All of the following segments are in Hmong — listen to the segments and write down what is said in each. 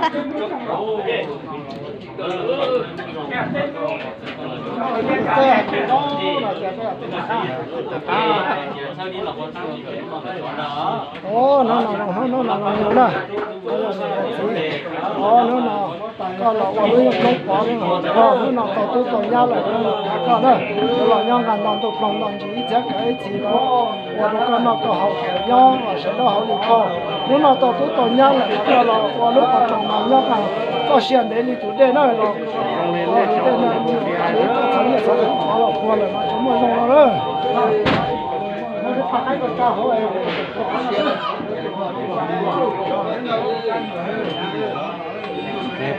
Hnub no, hnub no, hnub no, hnub no, hnub no koj los ua lub yeeb poob pov, hnub no tau tub tau nyab lawm, hnub no thov koj na, yuav los nyob nqa nto ntuj ploog nto ntsis ib txhiab kav ib txhis los ua rau koj noj koj haus, nyob sawv daws hauv li koj. Hnub no tau tub tau nyab lawm, koj los ua lub qhov rooj mas nyob txoj sia ntev li tus dej na, los ua tus dej no, koj txhob nyiaj txhob txhob los puag lawm mas tsis muaj zoo no na.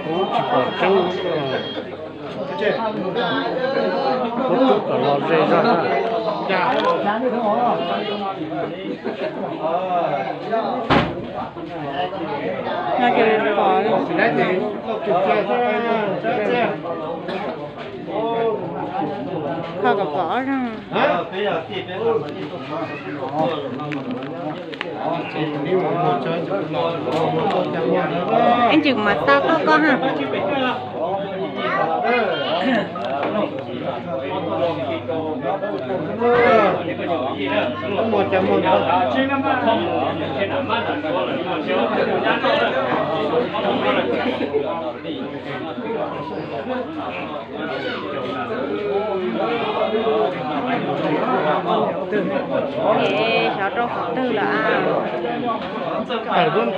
Kuv tsis pom tseeb, kuv tub kom los ze zog na. Kho kom pom. Ib ntsis mas xa koj koj ha. Es xyov rau qhov twg lawm a. Tawm tuaj nrov.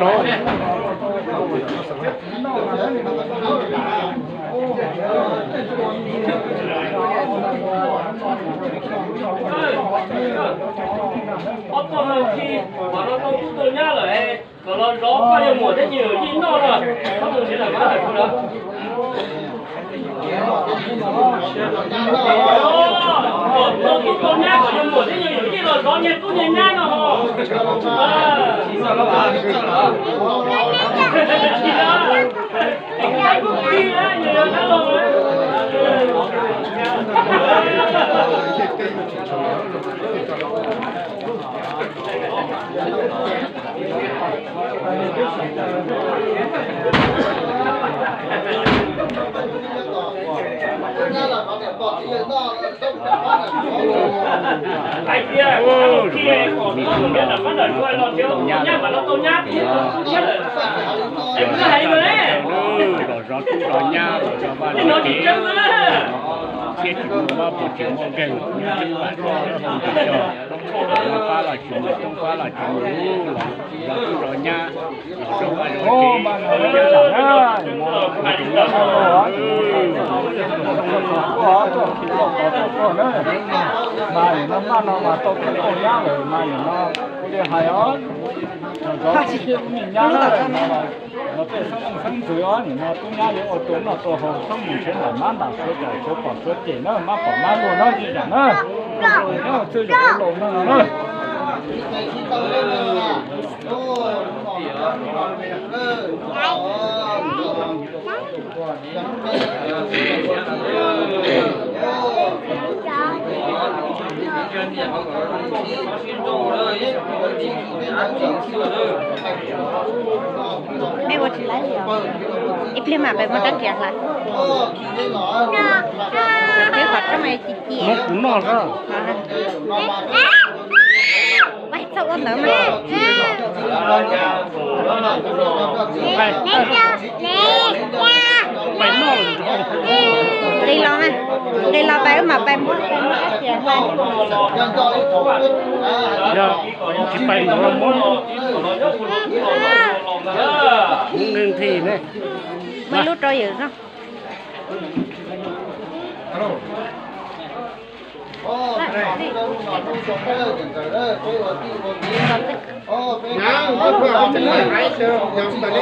Ob tug no khi, qhov no tau tub tau nyab lawm, kom los zov koj yog muam thiab nws yij noj no. Koj mus nrhiav lam mab lam suav lawm. Tau tub tau nyab kom yog muam thiab nws yij los zov niag tub niag nyab no ho. Hais tias, nyab mas no tau nyab, es kuv hais li no ne. Los zov tub zov nyab, los zov vaj zov tsev, thiab tsis muaj mob puas tsis muaj nkeeg, nyob tseeb vam txog lub hau ntsis cog, noj fab los tsis mus, toob fab los tsis mus, los zov tub zov nyab, los zov vaj zov tsev. Mas no mas tau tub tau nyab lawm mas yog no kuv li hais os, zov tub zov nyab na, no tej xeeb leej xeeb ntxwv os, nim no tub nyab yuav ua rau noj rau haus, txhob mus nrhiav nram mab nram suav, tsam suav pom suav cem na, mab pom mab luag na, ib yam na. Txwj yam ua laus no no na. Mej ua tsis laib li os. Ib pliag mam pais muab rab riam hlais. Peb qhov rooj ci ci. Muab kuv noj xwb. Pais txhob ua ntawd mas. Pais noj lawm. Nqis los na, nqis los pais wb mam pais muab, pais muab rab riam hlais. Yog tsis pais ntawd los muab, muab nqi nqi ne. Muab ib lub rau yawm no.